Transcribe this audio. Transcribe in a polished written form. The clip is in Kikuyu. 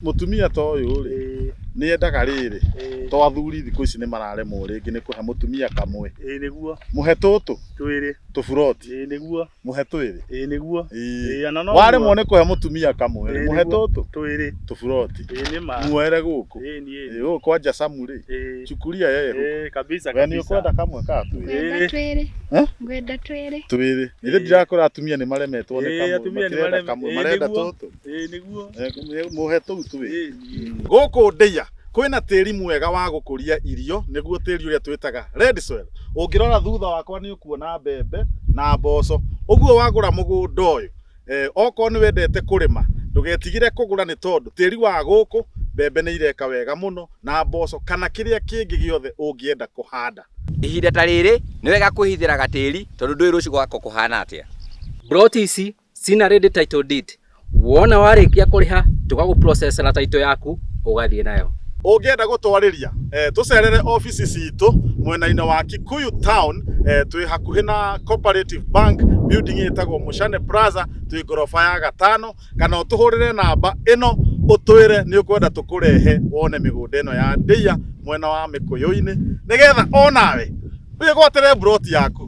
Mũtumia ta ũyũ rĩ, nĩ endaga rĩrĩ, to athuri thikũ ici nĩ mararemwo rĩngĩ nĩ kũhe mũtumia kamwe. Ĩĩ nĩguo. Mũhe tũtũ. Twĩrĩ. Tũburoti. Ĩĩ nĩguo. Mũhe twĩrĩ. Ĩĩ nĩguo. Ĩĩ ona no Waremwo nĩ kũhe mũtumia kamwe rĩ, mũhe tũtũ. Twĩrĩ. Tũburoti. Ĩĩ nĩ ma. Muoere gũkũ. Ĩĩ niĩ. Ĩĩ gũkũ kwanja Samu rĩ. Ĩĩ. Chukuria yeye huku. Ĩĩ kabisa We nĩ kabisa. ũkwenda kamwe ka twĩrĩ? Ngwenda twĩrĩ. Eh? Ngwenda twĩrĩ. Twĩrĩ. Nĩ ndirakora atumia nĩ maremetwo nĩ Ĩĩ, kamwe. atumia nĩ Matirenda mareme- kamwe, ĩĩ, marenda nĩguo. tũtũ. Ĩĩ nĩguo. Mũhe tũu twĩrĩ. Ĩĩ niĩ. Gũkũ Ndeiya kwĩna tĩri mwega wa gũkũria irio nĩguo tĩri ũrĩa twĩtaga red soil. Ũngĩrora thutha wakwa nĩ ũkuona mbembe na mboco. Ũguo wagũra mũgũnda ũyũ eh, okorwo nĩ wendete kũrĩma ndũgetigĩre kũgũra nĩ tondũ tĩri wa gũkũ mbembe nĩ ireka wega mũno na mboco kana kĩrĩa kĩngĩ gĩothe ũngĩenda kũhanda. Ihinda ta rĩrĩ nĩ wega kwĩhithĩra gatĩri tondũ ndũĩ rũciũ gwako kũhana atĩa. Plot ici cina ready title deed. Wona warĩkia kũrĩha tũgagũ-processera title yaku ũgathiĩ nayo. Ũngĩenda gũtwarĩria eh, tũcerere obici citũ mwena-inĩ wa Kikuyu Town eh, twĩ hakuhĩ na Cooperative Bank building ĩtagwo Mũcane Plaza twĩ ngoroba ya gatano kana ũtũhũrĩre namba ĩno ũtwĩre nĩ ũkwenda tũkũrehe wone mĩgũnda ĩno ya Ndeiya mwena wa Mĩkũyũ-inĩ nĩgetha onawe wĩgwatĩre mburoti yaku.